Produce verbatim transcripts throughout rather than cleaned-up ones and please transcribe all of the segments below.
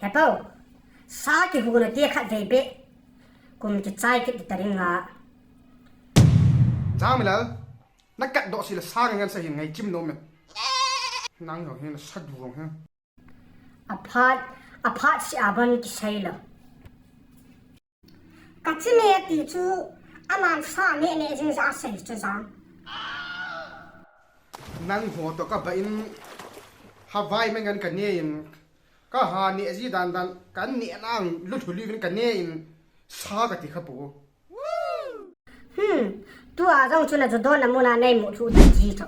Hepo, sa kihuna ti khat vei beh. Kum kichai kit ta ding a. Jangmilal, na kat doh si le sa ngan sa hin ngai chim nom e. Nang jong hin sa du jong hin. Aphat, aphat si aban kisei lo. Ka chi ne ti chu, aman sa ne ne jing ja sei chu jang. Nang ho to ka ba in, ha vai me ngan ka ne in, ka ha ne ji dan dan, ka ne nang lu thu lu vin ka ne in, sa ka ti kha pu. Hmm, tua jong chu na chu don na muna nei mu thu ta ji tho.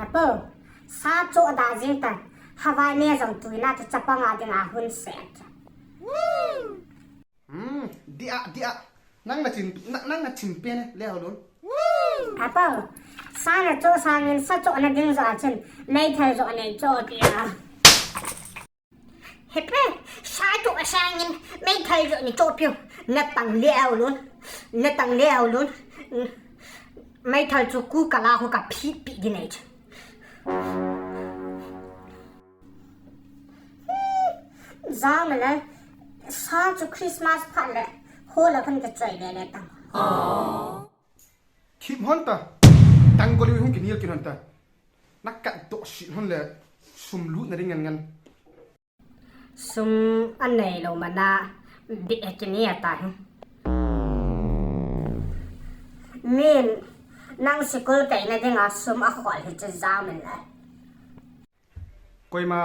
Apo, sa chu da jing ta, ha vai ne jong tu na chu chapang a ding a hun se. Hmm, dia, dia. Nang na chin, nang, nang na chin pen le ho lun. Apo, sa na chu sangin sa chu na ding jo a chin, nei thal jo nei cho dia. Hepe, sa chu a sangin, meithal jo ni cho piu. Na tang le au lun. Na tang le au lun. Meithal chu ku kala ho ka phi pi di nei chu. Jang le, sa chu Christmas phat le, ho la kan ka choi le le tang. Khim hon ta. Tang ko liu hung kinil kin hon ta. Na kat doh si hon le sum lut na ding ngan ngan. Sum a nei lo mana bit he kini a ta hi. Min nang sikul kai na ding a sum a khol hi chu jang min le. Koima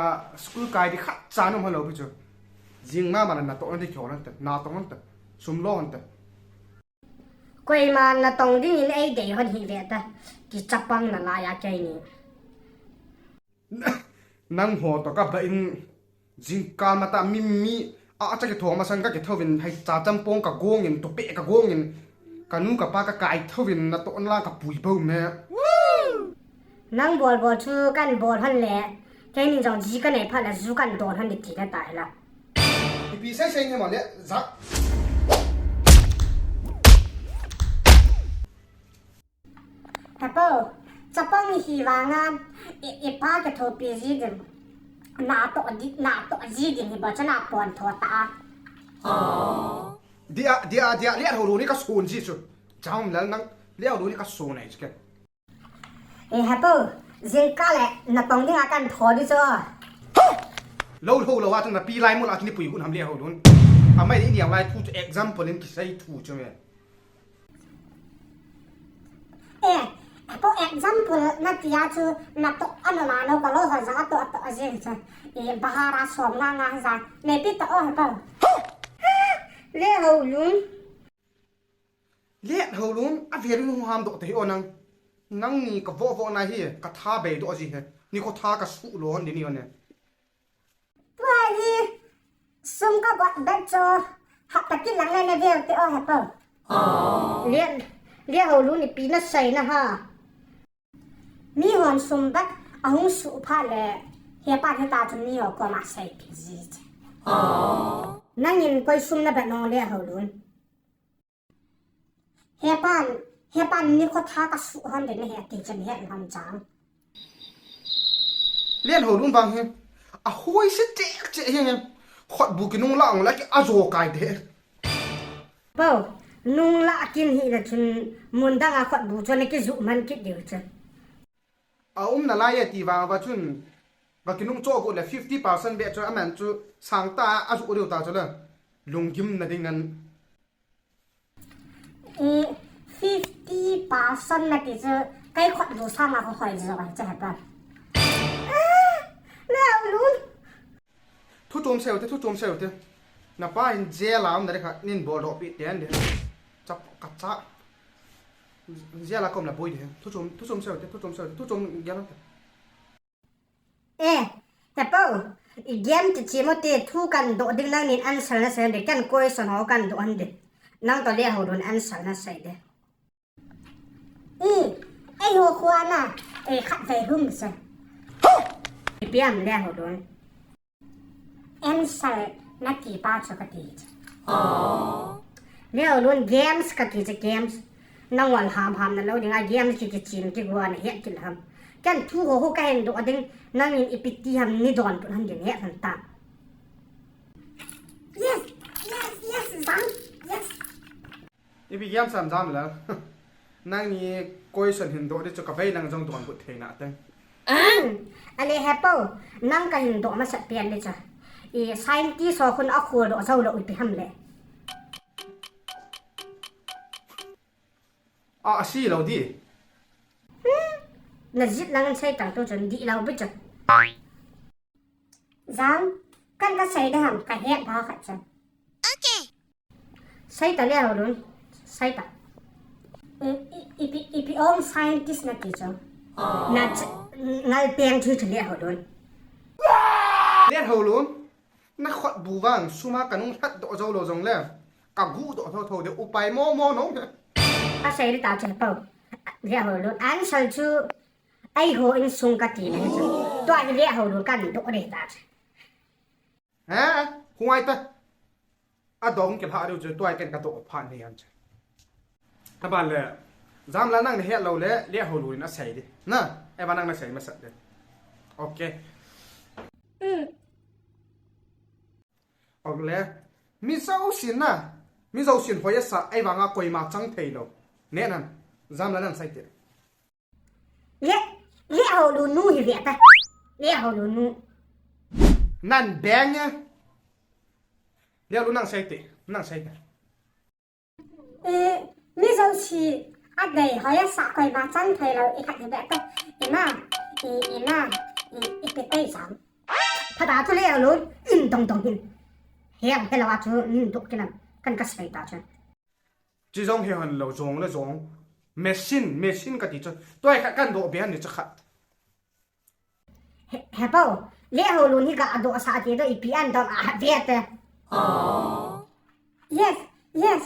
school kai di khat cha nom halo pi chu. Jing ma ma na to na di kyo na ta, na to na ta. Sum lo na ta. Koima na tong ding in ei dei hon hi ve ta. Ki chapang na la ya kei ni. Nang ho to ka ba in jingkal ma ta mi mi a cha ki thoma sang ka ki thovin hai cha champong ka gong in to pe ka gong in ka nu ka pa ka kai thovin na to na la ka pui bo me. Nang bol bol chu kan bol hon le, keini jong ji ka nei phat le ju kan don hon di ti na tai la. Ipi sei sei ni ma le, za. Tapo, chapang hi vanga, i, i pa ka thopi ji ding. Na to di, na to ji ding hi ba cha na pon tho ta. Dia, dia, dia, le ho lu ni ka sun ji chu. Jang lal nang, le ho lu ni ka sun ai chu ke. E, Hepo, jingkah le na tong dinga kan tho di chu. Lo, lo, lo, a chu na pi lai mu la chu ni pui gun ham le ho lun. A mai ni niang lai thu chu example in kisei thu chu me. E, Hepo, example na tia chu na to ano ma no ka lo ha ja to to a jing chu. E, bahara som nga nga ja. Ne pi to o Hepo. Le ho lun. Let ho lun, a value nu ham doh te hi o nang. Nang ni ka vo vo na hi, ka tha bei doh ji he. Ni ko tha ka su lo hon di ni o ne. Tua hi, sum ka bot bet cho, hap ta ki lang le le vel te o Hepo. Let, let ho lun ni pi na sai na ha. Mi hon sum bet, a hung su pha le, he pa he ta chu mi ho ko ma sai pi ji che. Nang in koi sum na bet no let ho lun. Hepan, hepan ni ko tha ka su hon de ne he ti chan he lam chang. Let ho lun vang he. A hoi se che che he he. Khot bu ki nung la ong la ki a jo kai de. Bo, nung la kin hi la chun mun dang a khot bu chun ki ju man kit diu chun. A um na lai e ti vang va chun. Ga ki nung cho go le fifty percent be chu a man chu sang ta a ju diu ta chu le. Lunggim na ding an. I fifty percent na ti chu, kai khot lu sang a ko hoi jo ai che Hepan. Ah, le au lu. Thu chom seu te, thu chom seu te. Na pa in jail a um na de kha, nin bol do pi te an de. Chap ka cha. Jail a kom la boi de. Thu chom, thu chom seu te, thu chom seu te, thu chom gel te. Eh, Hepo, i game ti chi mo te thu kan do ding nang nin answer na sei de, kan question ho kan do han de. Nang to le ho don answer na sei de. I, ei ho khua na, ei khat vei hum se. I piam le ho don. Answer na ti pa cho ka ti. Le ho don games ka ti che games. Nang wal ham ham na lo ding a games ki ki chin ki gua na het ki ham. Ken thu ho ho kahin doh ding, nangin ipi ti ham nei donbut hon ding, he hon ta. Yes, yes, yes, Jang, yes. Ipi ham Jam Jam la. Nangin question hin doh ding chu ka bei nang jong donbut thei na teng. Ale hepu, nang kahin doh masat pen ding chu. I scientist ho khun akhol doh jou lou ipi ham le. A, asi lou ding. Hmm. Na jit nang sei tang tu chun dih lou bit chu. Jang, ken kasei ding ham, kahet ba khat chu. Okay. Sei ta le Houlun, sei ta. I, i, ipi, ipi ong scientist nati chu. Na ch-, ngal peng chu chu le Houlun. Le Houlun. Na khut bu vang sum a ka nung lhat doh jou lou jong le, ka gu doh thotho ding upai mo mo nong. Asei ding ta chu hepu. Le Houlun, answer chu eiho insung kati na hi chu. Tua hi le Houlun kan doh ding ta chu. He, hungai ta. Adong kilha ding chu tua ken ka doh phat ni an chu. Aban le, Jam la nang nahet lou le, le Houlun in asei ding. Na, e ba nang nasei masat ding. Okay. Mm. Ok le, mi jousen na, mi jousen hoi asa, ahivanga koima chang thei lou. Ne nan, Jam la nang sei te. Le, le Houlun nu hi ve ta. Le Houlun nu. Nan beng e. Le Houlun nang sei te, nang sei te. Eh, mi jouse adei hoi asa koima chang thei lou i khat hi be ta. Ina, i, ina, i, ipi tei Jam. Phat a chu le Houlun, in dong dong hin. He, he lou a chu, nin dok kinam, kan ka sei ta chu. Chi jong he hon lou jong le jong. Machine, machine kati chu. Tua khat kan doh be han ni chu khat. He, hepu, le Houlun hi ga doh sa ti doh ipi an dong a ve te. Yes, yes.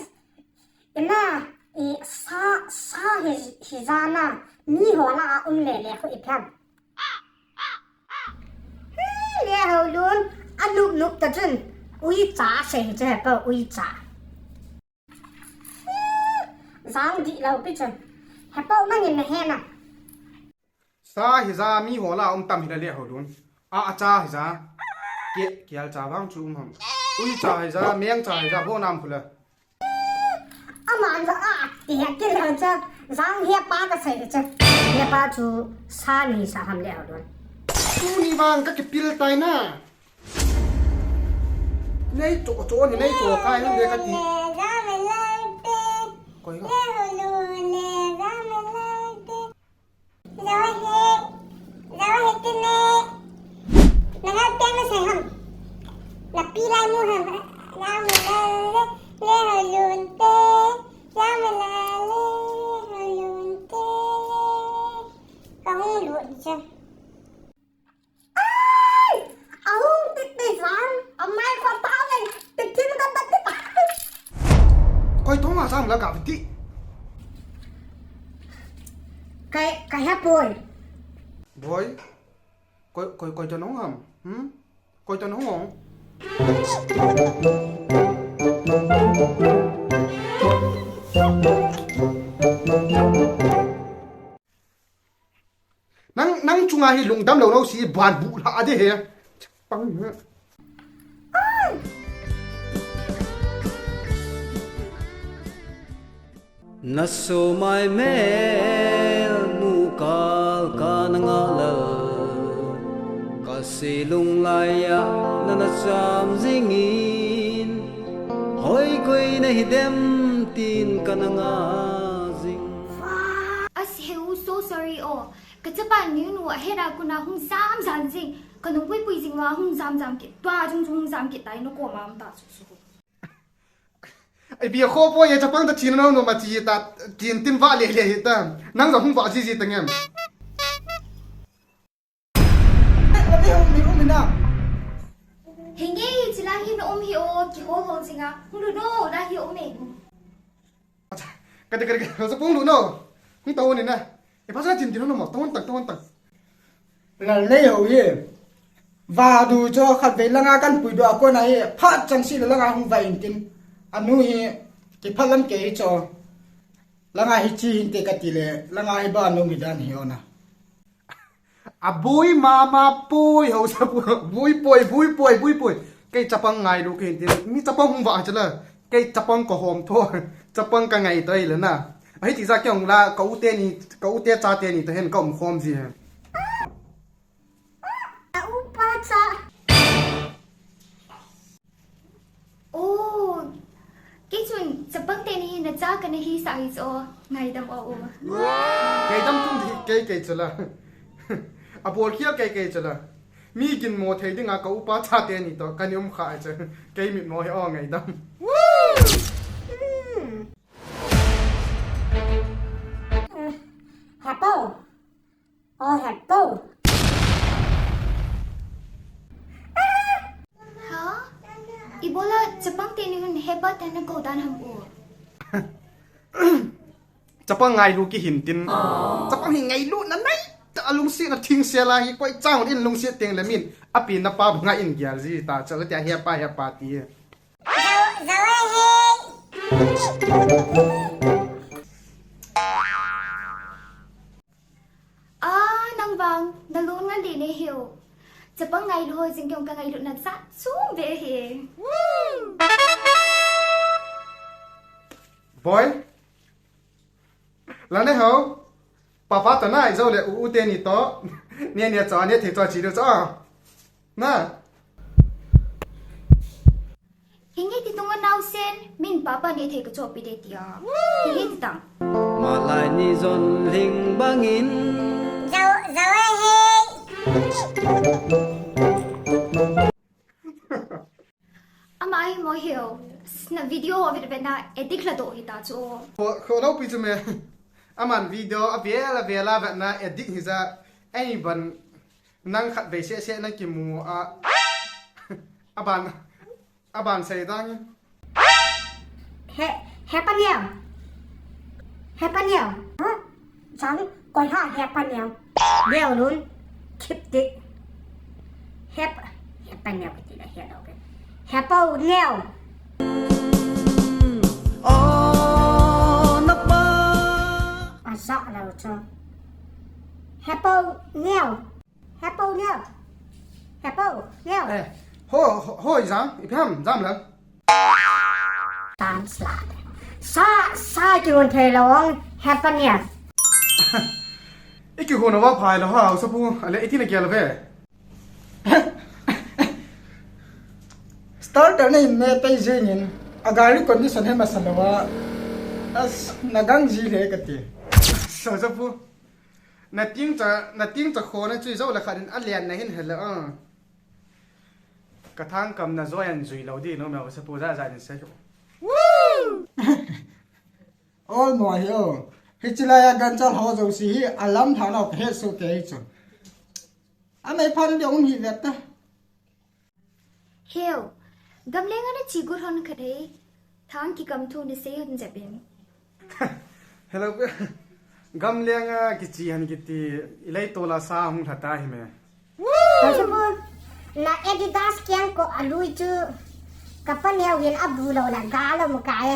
Ina, i sa, sa hi, hi ja na, mi ho la a um le le khu ipi ham. Hmm, le Houlun, anup nup ta chun, uicha sei hi chu hepu, uicha. Hmm, jang dih lou pi chun. Hepu nangin nahe na. Sa hi ja mi ho la um tam hi la le Houlun. A, acha hi ja. Ke, kial cha vang chu um ham. Uicha hi ja, meng cha hi ja, bo nam khu la. Aman ja a, ti he kil han cha, jang he pa ka sei cha. He pa chu sa ni sa ham le Houlun. Tuni vang ka kipil tai na. Nei cho cho ni, nei cho kai ni de ka ti. Koi ka. Jawahe, jawahe tene. Nanga tene sei ham. Na pi lai mu ham. Jawahe le, le Houlun te. Jawahe le, le Houlun te. Ka hung lut cha. Ai! Ahung titi Jang, amai ko tao le, titin ka tati. Koi tong a Jang la ka viti. Kai, kai ha poi. Boi. Koi, koi, koi to nong ham. Hmm? Koi to nong hong. Nang, nang chunga hi lungdam lou nau si ban bu la ade he. Pang he. Na so mai mel mu kal ka na nga lal. Ka se lung lai a na na cham jing in. Hoi koi na hi dem tin ka na nga jing. As he u so sorry o. Ka chapa ni nu a hera kuna hung jam jam jing. Ka nung pui pui jing wa hung jam jam ki. Tua jung jung hung jam ki tai no ko mam ta su su. Ai bia kho po ye chapang ta chin no no ma chi ta chin tin va le le hi ta. Nang jong hung va ji ji ta ngem. Hinge hi chila hi na um hi o ki hol hol jinga. Hung lu no la hi um e. Acha, kati, kati, kati, sa pung lu no. Hung tau ni na. E pasa chin tin no mo, tau tak, tau tak. Lal nei ho ye. Va du cho khat ve langa kan pui du a ko na ye. Phat chang si langa hung va in tin. Anu hi ki phat lam ke hi cho. Langa hi chi hin te kati le. Langa hi ba nu mi dan hi ona. Abui mama pui ho sa pu. Bui pui, bui pui, bui pui. Kei chapang ngailu kei tin. Mi chapang hung va chala. Kei chapang ko hom tho. Chapang ka ngai toi le na. Ahi ti ja kei ong la ka u teni, ka u te cha teni to hen ka um khom ji. Ka upa cha. Oh, kei chun chapang teni na cha kana hi sa hi cho. Ngaidam o o. Ngaidam tum hi kei kei chala. Abol khia kei kei chala. Mi kin mo thei dinga ka upa cha teni to kani um kha cha. Kei mit mo hi o ngaidam. Hmm. Hapo. Oh, hapo. Ha? Ibola chapang teni hun hepa tena ko dan ham o. Chapang ngailu ki hin tin. Chapang hi ngailu na nai. Ta lungsi na thing se la hi koi chang in lungsi teng le min. Api na pa ngai in gial ji ta cha ti a hepa hepa ti. Zawe, zawe he. Ah, nang vang, na lung nga li ne hiu. Chapang ngailu ho jing kyong ka ngailu na sa sum ve he. Boy, la ne ho. Papa to na ijo le u u teni to. Ne ne cho, ne thei cho chi do cho. Na. Hinge ti tunga nau sen, min papa ne thei ka cho pi de ti a. Hinge ti ta. Malai ni jon hling bangin. Zau, zau e he. Ama hi mo hiu, na video ho vet vet na edit la do hi ta chu. Kho, kho lo pi chu me. Aman video a vel a vel a vet na edit hi ja. Ai ban nang khat vei se se na ki mu a. Aban, aban sei dang. He, he pa niam. He pa niam. Huh? Chang, koi ha he pa niam. Leo nun. Keep it. He pa, he pa niam kati la he lo ke. He pa niam. Oh, na pa. Asa lo cho. He pa niam. He pa niam. He pa niam. Eh, ho, ho, ho, jam, ipi ham, jam lang. Tan sla. Sa, sa ki won thei lo ong, he pa niam. I kihon a va phai lo ha, u sa pu, ale iti na kia lo ve. Starter na in me pei jing in, a gari condition he masa lo va. As, na gang ji le kati. Sa sa pu. Na ting cha, na ting cha kho na chui zo la khat in a lian na hin he la, ah. Ka thang kam na zo yan zui lo di no me u sa pu za za ni se. Woo! Ol mo hi o. Hichi lai a ganchal ho jouse hi a lam tha nau ka het soh kei chu. A mei phan le um hi vet ta. Hiu, gamleng a na chi gur hon khat hei. Thang kikam thu na sei hon jep in. Hello, gamleng a kichi han kiti, i leitol a sa hung lha ta hi me. Woo! Pasal pun, na Adidas kiang ko a lui chu, ka pa neo hin a bu lo na ga lo mu kai.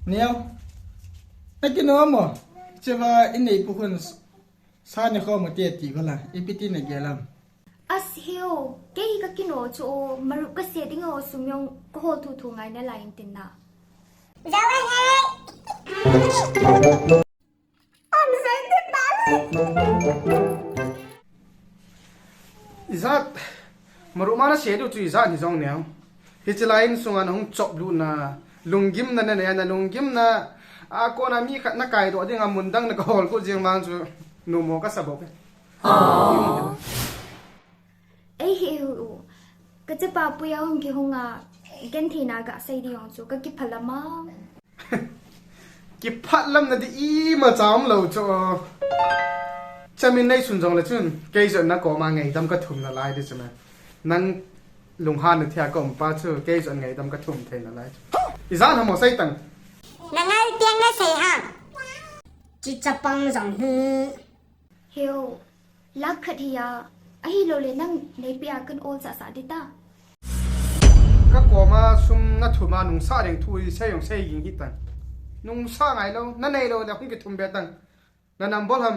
Neo, na kino mo, cheva i nei pu khun s-, sa ne kho mo te ti ko la, ipi ti na ge lam. As hiu, kei ka kino chu o, marup ka se ding o, sum jong ka hol thu thu ngai na lai in tin na. Zawa hai. Am sai te pa. Ijat, marup ma na se diu chu ijat ni jong neo. Hichi lai in sunga na hung chop lut na, lunggim na na ne, na lunggim na, a kona mi khat na kai doh ding a mun dang na ka hol ko jing mang chu, nu mo ka sa bok e. Ei hi u, ka chapa pui a hung ki hung a, gen thi na ga sai di jong chu, ka ki phala ma. Kiphat lam na di ima cha um lo chu. Chamin nei sun jong le chun, kei jot na koma ngaidam ka thum na lai di chu na. Nang lunghan na thia ka um pa chu, kei jot ngaidam ka thum thei na lai chu. Ijat ham mo sei tang. Na ngai piang na sei ha. Chi chapang jong hi. Hiu, lakh khat hi a, ahi lo le nang nei pi a kan ol sa sa di ta. Ka koma sum na thum a nung sa ding thu hi sei jong sei ging hi tan. Nungsa ngai lou, na nei lou le hung kithum be tang. Na number ham.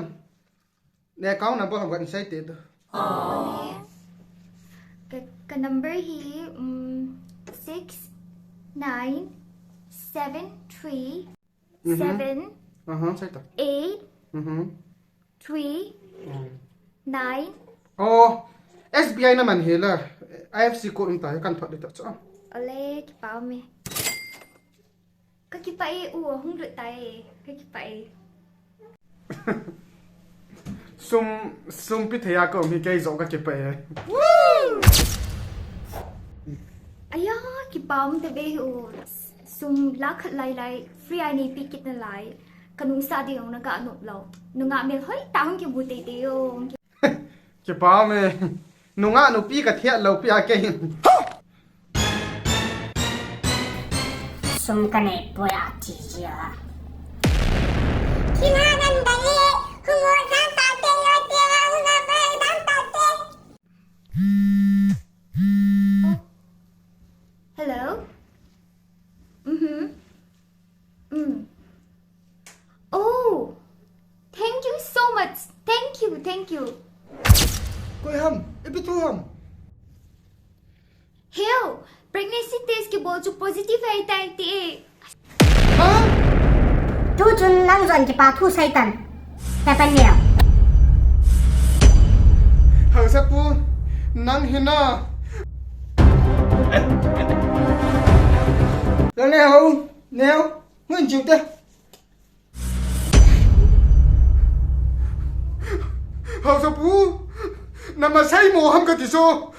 Na account number ham kan sei te tu. Ka, ka number hi, um, six nine seven three Mhm. seven Aha, sei ta. eight Mhm. three Mm. nine. Oh, S B I na man hi la. I F S C code um ta, kan thot di ta chu. Ole, kipah me. Ka kipah e, u hung lut ta e. Ka kipah e. Sum, sum pi thei a ka um hi kei jong ka kipah e. Aya, kipah um te be u. Sum lakh khat lai lai, free a nei pi kit nalai. Ka nungsa ding jong na ga nop lou. Nungah melhoi tah hung kimu teitei o. Kipah me. Nungah nupi ka thiat lou pi a kei. Sum ka nei poi a ti jia. Kina nan dang e, hungo dan ta te, yo te, hungo dan ta te. Oh. Hello? Mm-hmm. Mm. Oh. Thank you so much. Thank you, thank you. Koi ham? Ipi thu ham? Heo, pregnancy test kibol chu positive ahi tai ti e. Ha? Tu chun nang jong kipah thu sei tan. Hepan neo. Haosapu, nang hi na. Nang neo, neo, ngun jiu te. Haosapu, na masai mo ham ka ti so.